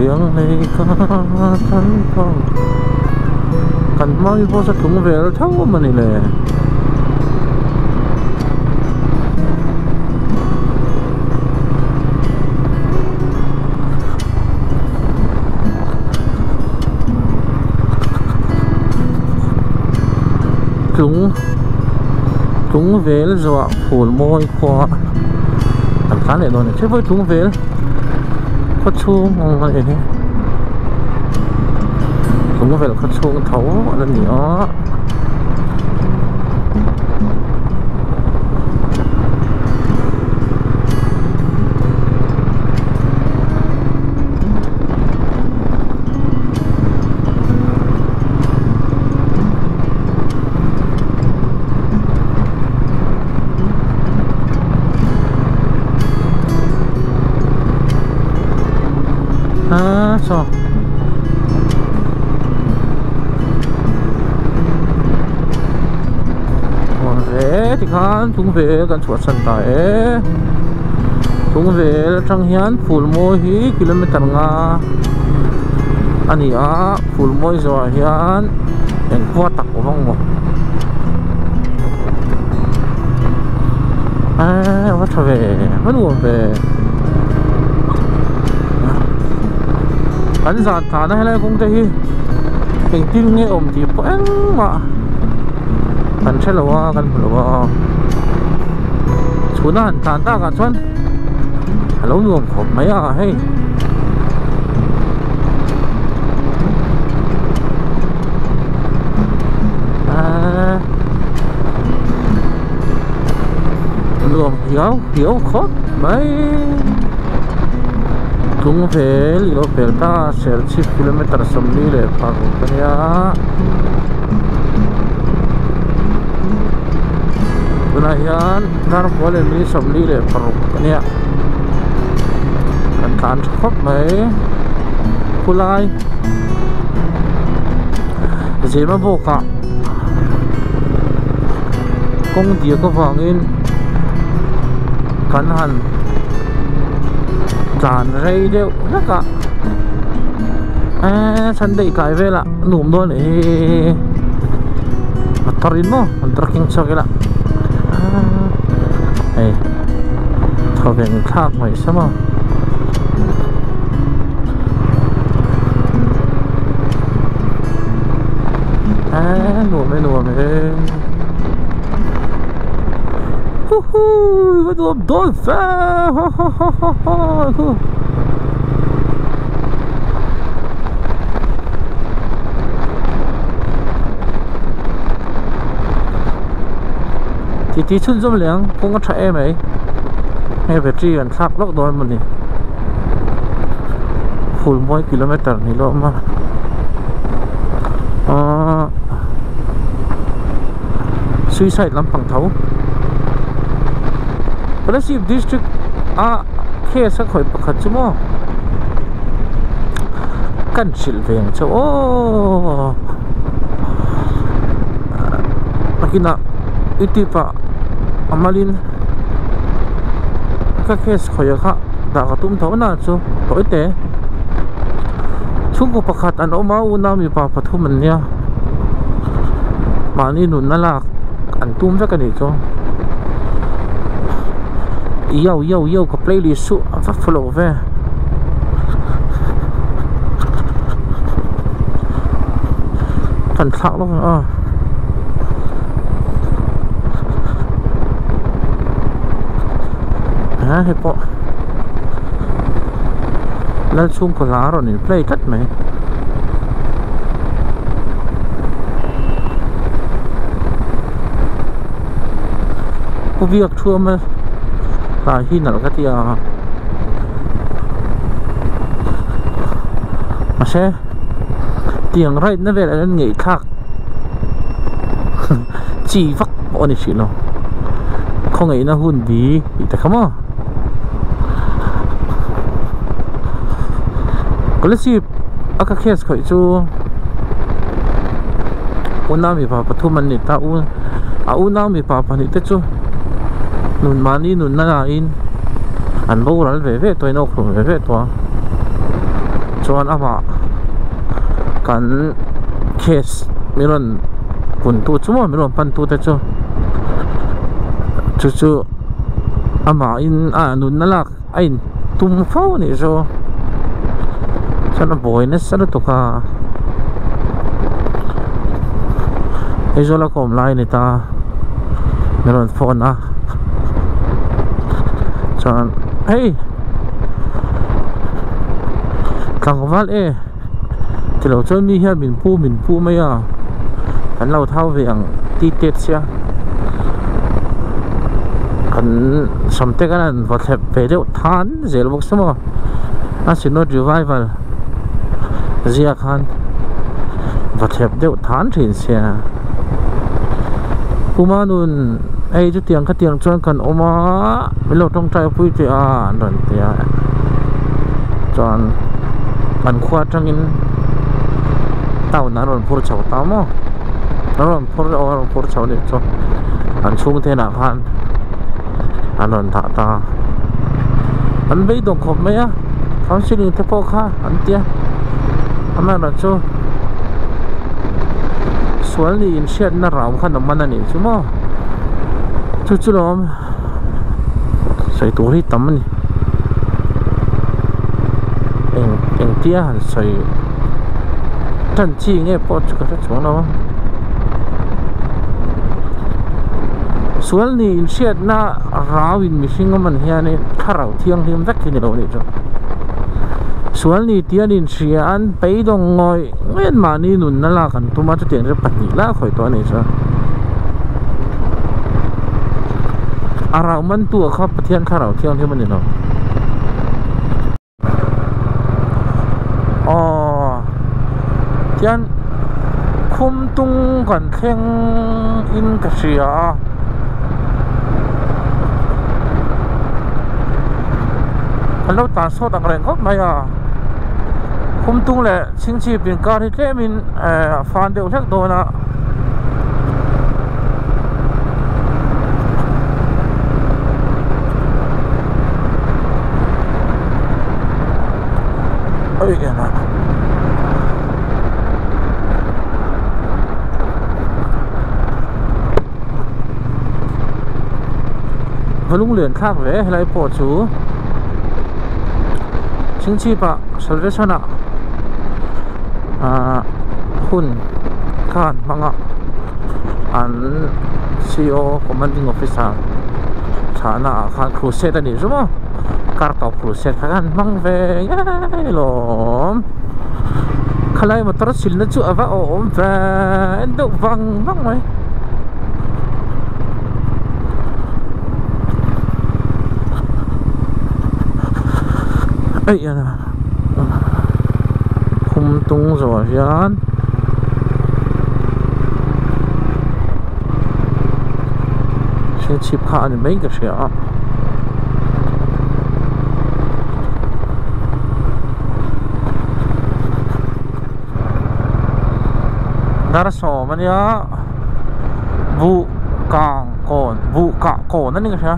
Rianglei ka kan phang kan hma hi pawh saw tlung vel tho mawni le. Tlung tlung vel zawhah phul mawi khua kan tlan leh dawn a ni thil pawh hi tlung vel khaw chhung ang a ni hi tlung vel khaw chhung tho a la ni a. A saw ve tikhan tung vel kan chhuahsan ta e tung vel atang hian phul mawi hi kilometer nga a ni a phul mawi zawhah hian eng khua tak awm ang maw eee a va tha ve a va nuam ve kan zan thahna helai kawng te hi engtin nge awm tih pawh engmah kan hre lo a kan hmu lo a chhuna han tlan takah chuan a lo nuam khawp mai a hei. Nuam hiau hiau khawp mai tlung vel ilo pel ta Serchhip kilometer 46 a nia tunah hian Darkua leh mi 46 a nia kan tlan tha khawp mai khulai Zema bawkah kawng diak avangin kan han tlan rei deuh hlek a eee Sunday tlai velah nuam dawn leh hi motor in maw motor keng chhuak ila hei thawven thlak mai se maw. Eee nuam e nuam e huhu va nuam dawn fe ha ha ha ha ha Titi chhunzawm leh ang kawng a tha em mai hei battery kan thlak lawk dawn mawni phul mawi kilometer ni lawm a ahh suicide lampang tho Kolasib district a case a khawih pakhat chu maw kan hrilh ve ang che aw nakinah youtube ah a malin ka case khawih kha dah ka tum tho na chu tawi te chhungkaw pakhat an awm a unau mipa pathum an nia mahni nunna lak an tum vek a nih chu yo yo yo ka playlist chu a va follow ve. Kan thlak lawk ang a a hei pawh Lalchhungkaw hla a rawn in play tlat mai. Pu biak thu awm a hla hi nalh ka ti a mahse tiang ride na velah hian ngaihthlak chi vak pawh a ni hrih lo khawngaihna hun bi tih te kha maw Kolasib a ka case khawih chu unau mipa pathum an ni ta u a unau mipa pahnih te chu nun mahni nunna lahin an boral ve ve tawh a in awk hlum ve ve tawh a. Chuan amah kan case min rawn pun tu chu maw min rawn pan tu te chu chu chu amahin a nunna lak a in tum fo a nih chu chuan a buai nasa lutuk a Aizawl a ka awm lai a ni ta min rawn phone a chuan hei tlangval e tilo chuan mi hian min pu min pu mai a kan lo thau ve ang ti tet sia kan sam te khan an va thlep ve deuh than zel bawk sia maw a synod revival zia khan va thlep deuh than thin sia puma nun hei chutiang khatiang chuan kan awm a min lo tawngtai pui teh a an rawn ti a chuan an khua atangin town an rawn phur chho ta maw an rawn phur aw an rawn phur chho anih chu an chhungte hnenah khan an rawn dah ta an beidawng khawp mai a counselling te pawh kha an tia amaherawhchu sual nih inhriatna rau khan a man anih chu maw chu chu lawm. Sawi tur hi tam a ni eng engtia han sawi tan chi nge pawh chu ka hre chuang lo a sual ni inhriatna rau in mihring awm an hianin thlarau thianghlim vek hi ni lo a nih chu sual ni tih an inhria an beidawng ngawih ngawih an mahni nunna lak an tum a chutiang chu pahnih lak hawi tawh a nih chu. A rau man tu ah kha Pathian thlarau thianghlim a ni lo. Aw tian khum tung kan thleng in ka hria a. Kan lo tan sawt ang reng khawp mai a. Khum tung leh chhingchhip inkar hi tlem in a fan deuh hlek dawn a. Va lunglen thlak ve helai pawh chu chhingchhip ah salvation ah ahh hun khan hmang a an C_O commanding officer chhahna ah khan crusade a nih chu maw kar tawp crusade kha khan hmang ve ngei lawm khalai motor silna chu a va awm ve en deuh vang vang mai. Khum tung zawh hian chhingchhip kha a ni mai ka hria a dar sawm a nia buh kang kawn buh kah kawn a ni ka hria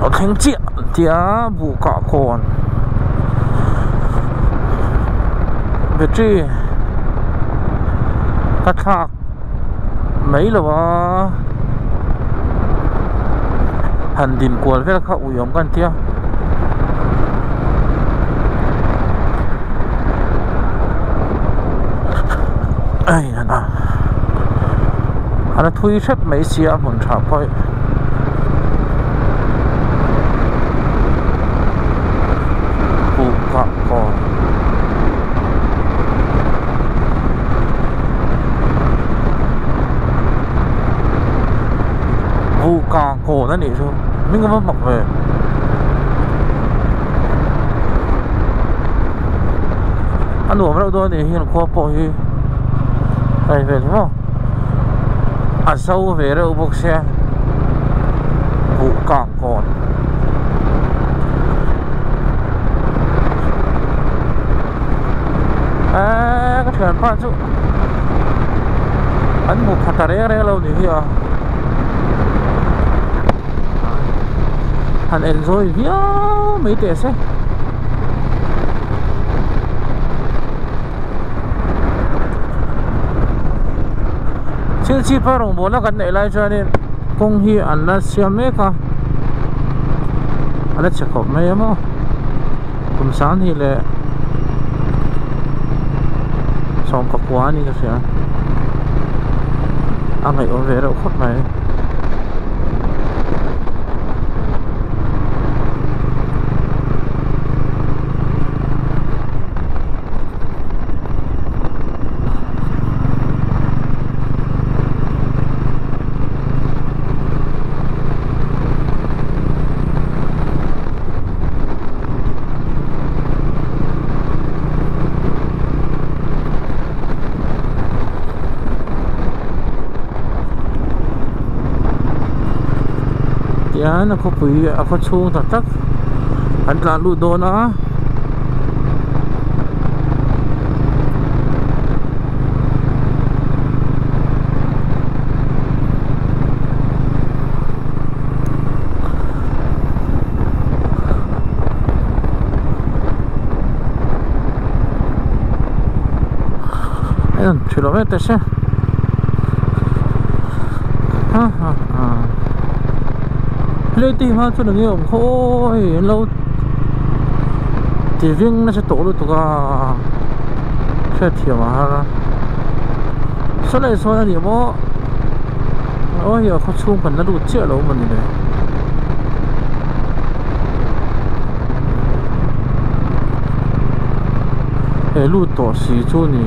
a thleng chiah tia buh kah kawn battery ka thlak mai lo a han din kual vel kha ui awm ka ni tia. A la thui hrep mai sia a hmun tha pawh hi. Buh kah kawn. Buh kang kawn a nih chu hming a va mak ve. A nuam reuh dawn a nih hian khua pawh hi hei vel hi maw a zo ve reuh bawk sia buh kang kawn eee ka thianpa chu an hmu pha ta reng reng lo ni hi a han enjoy viau mai teh se. Chingchhipa rawngbawlna kan neih lai chuanin kawng hi an la siam mek a, a la chhe khawp mai a maw kum sanghnih leh sawmpakua a ni ka hria a ngaihawm ve reuh khawp mai. Tihian a khawpui a khaw chhung tak tak an tlan lut dawn a. Thrilo vek teh se ha ha ha plate hi hma chuan enge awm khaw aw hei an lo ti ving nasa tawh lutuk a hriatthiam a har a saw leh sawn a ni maw aw hei a khaw chhung kan la lut chiah lo mawni le. He lut tawh si chu a ni.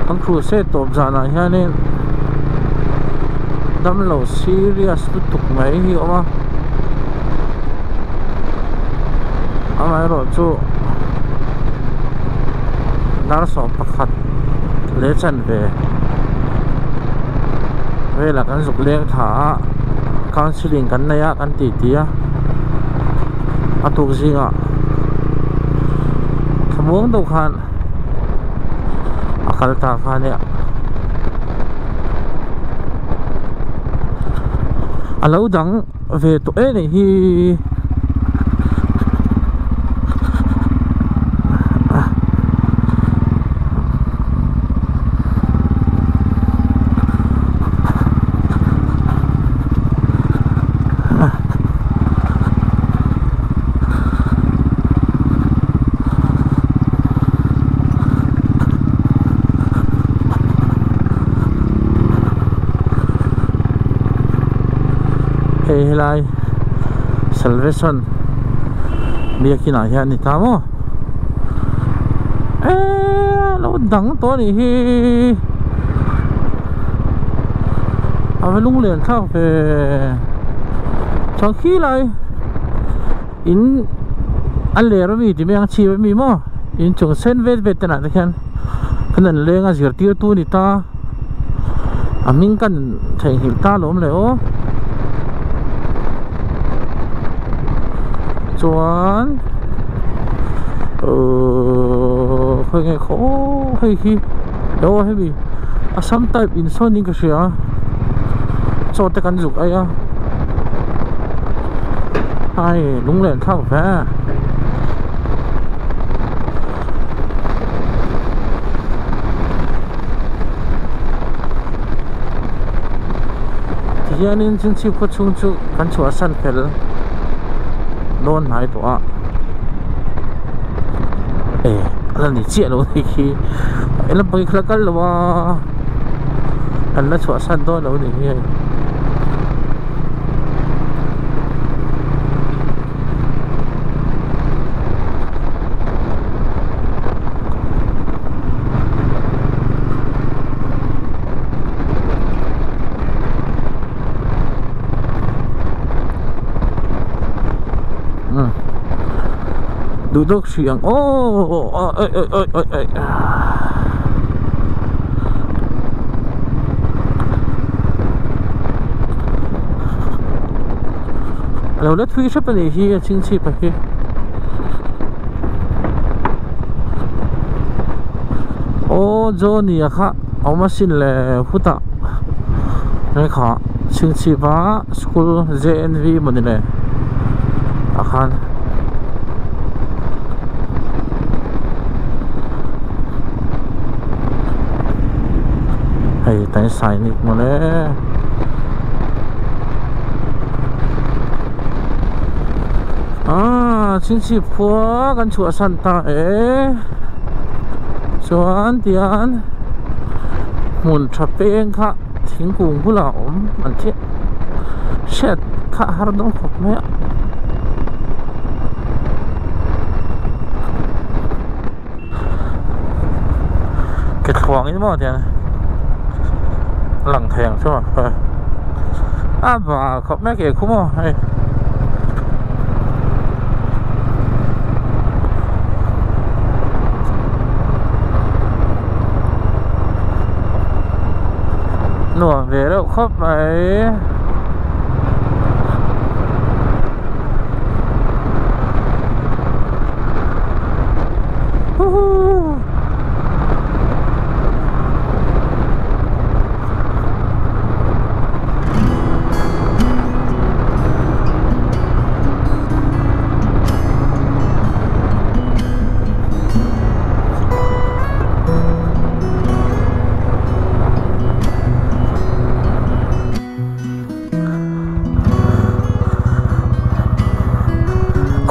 Kan crusade tawp zanah hianin damlo serious lutuk mai hi a awm a amaherawh chu dar sawm pakhat leh chanve velah kan zuk leng thla a counselling kan nei a kan tih tih a a tuk zingah thlamuang deuh khan a kal ta kha ania a lo dang ve tawh em anih hi. Hei helai salvation biakin ah hian a ni ta maw eee lo dang tawh a nih hi a va lung len thlak ve chuan khi lai in a ler ami tih mai ang chhip ami maw inchung sen vet vet te lah te khian kan an leng a zirtirtu a ni ta a hming kan theihnghilh ta alawm le aw chuan uhh khawi nge khaw aw hei hi aw hemi assam type in sawn in ka hria chaw te kan zuk aih a ai lunglen thlak ve. Tihianin chingchhip khaw chhung chu kan chhuahsan fel dawn hnai tawh a e a la ni chiah lo a nih khi eng lampang hi kha la kal lo a kan la chhuahsan dawn lo a nih hi hei. Duh dawk hrih ang aw oi oi oi oi oi. A lo la thui hrep a nih hi a chingchhip a hi aw Johnny a kha a awm asin le hutah he kha chingchhip a school J N V mawni le ah khan. Hei tan sainik mawle. Ah chhingchhip khua kan chhuahsan ta e chuan tian hmun tha peng kha thingkung bulah a awm an chiah hriat kha a har dawn khawp mai a. Ke thluang in maw tiang lang thei ang chu maw hei a bal khawp mai ke khu maw hei nuam ve reuh khawp mai.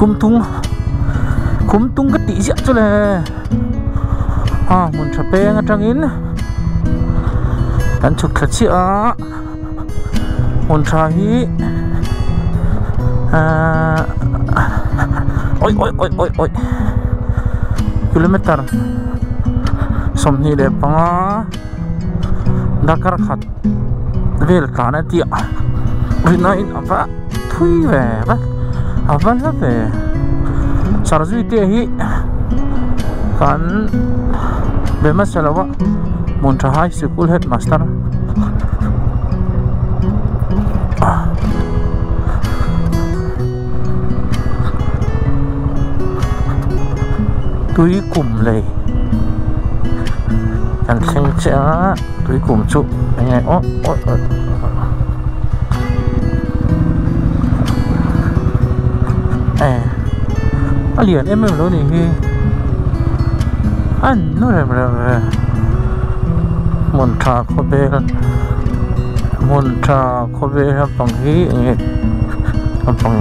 Khumtung khumtung ka tih ziah chu le a hmun tha peng atangin kan chhuk thla chiah a hmun tha hi ahh awi awi awi awi awi kilometer 25 darkar khat vel tlan a tih a rin aiin a va thui ve va a va hla ve sarzui te hi kan be hmasa lo a hmun tha high sikul headmaster tui kum lei kan thleng chiah a tui kum chu eng nge aw aw aw e a lian em em lo ni hi a nu rem rem ve hmun tha khawvel hmun tha khawvel lampang hi eng nge lampang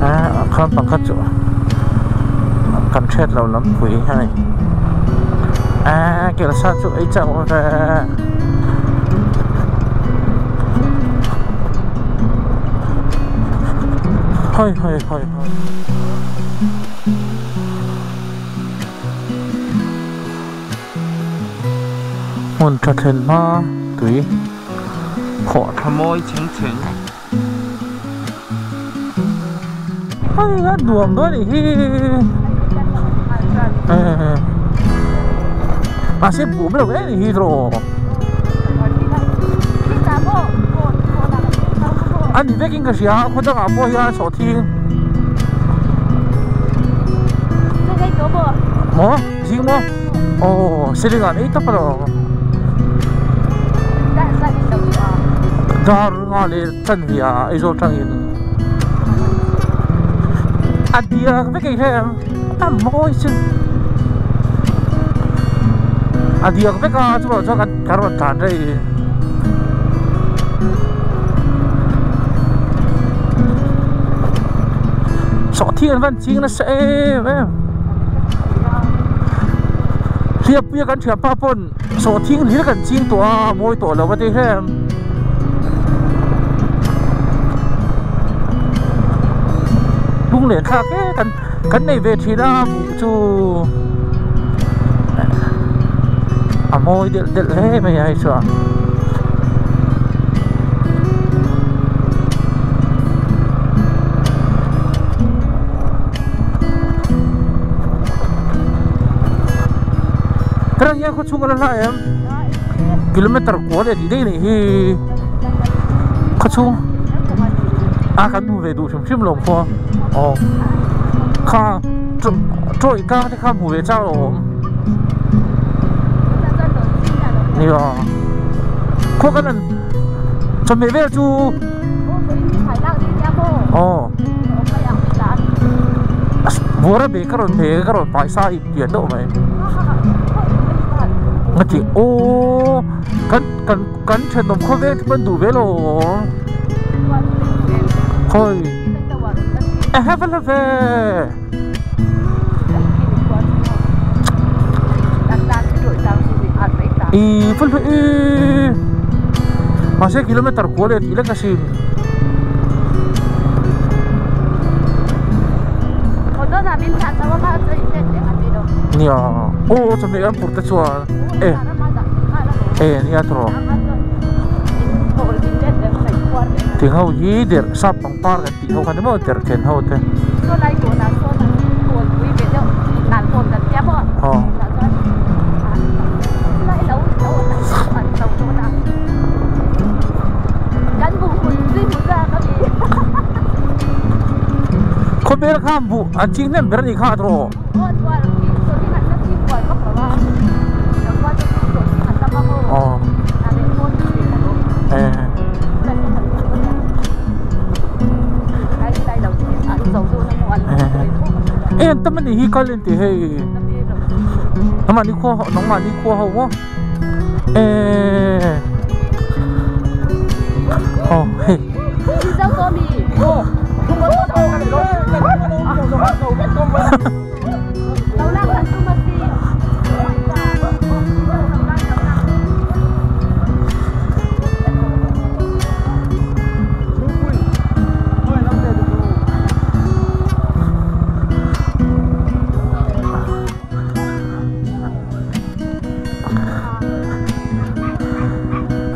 ah khampang kha chu kan hriat lo lampui a ni ah kelsa chu ei chak ve. Hawi hawi hawi hawi. Hmun tha thlen hma tui khawh tha mawi chheng chheng. Hei a nuam dawn anih hi. Mahse buh lo em hi tawh. A ni vekin ka hria khaw dangah pawh hian a chawh thing. Maw zing maw aw ceiling ah nei tawp alawm. Dar nga leh chanve ah Aizawl tangin a diak vek ei hle ang a mawi chu a diak vek a chuvang chuan kan kan rawn tlan rei. Sawhthing an van ching nasa em em hliappuia kan thianpa pawn sawhthing hlir kan ching tawh a a mawi tawh lo a ti hle. Lunglen thlak e kan kan nei ve thin a buh chu a mawi delh delh hle mai a hei chuan. Terang hian khaw chhung a la hla em? Kilometer kua leh tih daih anih hi khaw chhung a kan hmu ve duh hrim hrim lo khua aw kha tawih tlang te kha hmu ve chak lo awm nia khua kan han chawhmeh vel chu aw. Buara be ka rawn be ka rawn paisa ip pian deuh mai. Ngati aw kan kan kan thenawm khawvel te pawn duh ve lo khawi ehe va la ve. I va la e mahse kilometer kua leh tih lek asin. Nia aw chawhmeh an phurh te chuan e e nia tawh tiang ho hi der sap pangpar kan tih ho kha ni maw der ken ho te aw. Khawvel kha buh an ching hnem ber a nih kha a tawh. E an tam a nih hi kal in tih hei nangmahni khua nangmahni khua ho maw e aw hei.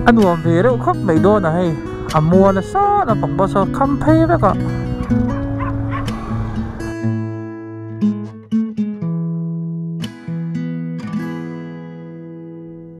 A nuam ve reuh khawp mai dawn a hei a mual a sat a pang bus a kham phei vek a.